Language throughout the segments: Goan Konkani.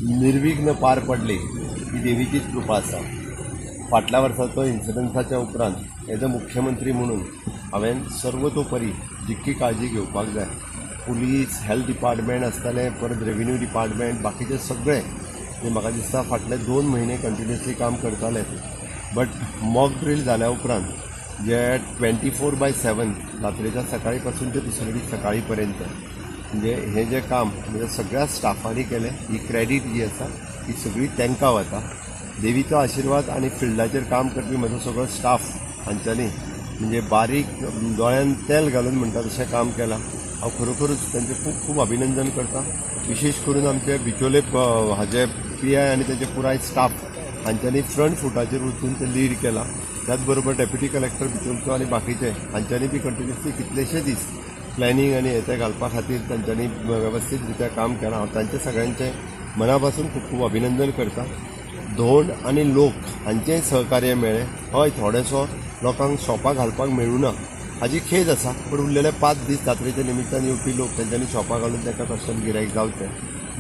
निर्विघ्न पार पडली ही देवीचीच कृपा आसा. फाटल्या वर्साचो इन्सिडंसाच्या उपरांत एज अ मुख्यमंत्री म्हणून हांवें सर्वतोपरी जितकी काळजी घेवपाक जाय, पुलीस, हेल्थ डिपार्टमेंट आसतालें, परत रेवेन्यू डिपार्टमेंट, बाकीचे सगळे जे म्हाका दिसता फाटले 2 म्हयने कंटिन्युअसली काम करताले. बट मॉक ड्रील जाल्या उपरांत जे 24/7 रात्रेच्या सकाळी पासून ते दुसऱ्या दीस सकाळी पर्यंत म्हणजे हें जें काम म्हणजे सगळ्या स्टाफांनी केलें, ही क्रेडीट जी आसा ही सगळी तांकां वता. देवीचो आशिर्वाद आनी फिल्डाचेर काम करपी म्हजो सगळो स्टाफ हांच्यांनी म्हणजे बारीक दोळ्यान तेल घालून म्हणटा तशें काम केलां. हांव खरोखरूच तांचें खूब खूब अभिनंदन करता. विशेश करून आमचे बिचोले हाजे पीआय आनी तांचे पुराय स्टाफ हांच्यांनी फ्रंट फुटाचेर वचून ते लीड केलां. त्याच बरोबर डेप्युटी कलेक्टर बिचोलचो आनी बाकीचे हांच्यांनी बी कंटिन्युअसली कितलेशे दीस प्लॅनिंग आनी हे ते घालपा खातीर तांच्यांनी वेवस्थीत रित्या काम केलां. हांव तांचे सगळ्यांचें मना पासून खूब खूब अभिनंदन करता. धोंड आनी लोक हांचेंय सहकार्य मेळ्ळें. हय, थोडेसो लोकांक शॉपां घालपाक मेळूं ना हाजी खेद आसा, पूण उरलेले 5 दीस जात्रेच्या निमित्तान येवपी लोक तेंच्यांनी शॉपां घालून तांकां कशें गिरायक जावचें.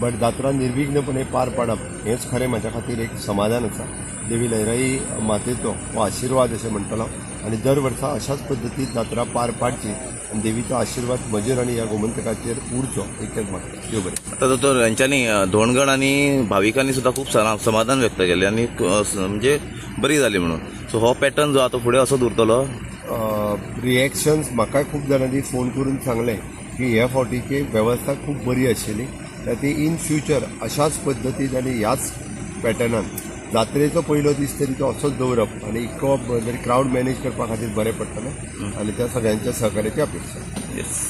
बट जात्रा निर्विघ्नपणे पार पाडप हेंच खरें म्हाज्या खातीर एक समाधान आसा. देवी लयराई मातेचो हो आशिर्वाद अशें म्हणटलो आनी दर वर्सा अशाच पद्दतीन जात्रा पार पाडची आनी देवीचो आशिर्वाद म्हजेर आनी ह्या गोमंतकाचेर उरचो इतकेंच मागता. देव बरें. आता दोतोर, यांच्यानी धोंडगण आनी भाविकांनी सुद्धा खूप समाधान व्यक्त केले आनी म्हणजे बरी जाली म्हणून. सो हो पॅटर्न जो आहा तो फुडें असोच उरतलो? रिएक्शन्स म्हाका खूब जाणांनी फोन करून सांगलें की ह्या फावटीची वेवस्था खूब बरी आशिल्ली. ती इन फ्युचर अशाच पद्दतीन आनी ह्याच पॅटर्नान जात्रेचो पयलो दीस तरी तो असोच दवरप आनी इतको तरी क्रावड मॅनेज करपा खातीर बरें पडटलें आनी त्या सगळ्यांच्या सहकार्याची अपेक्षा. येस.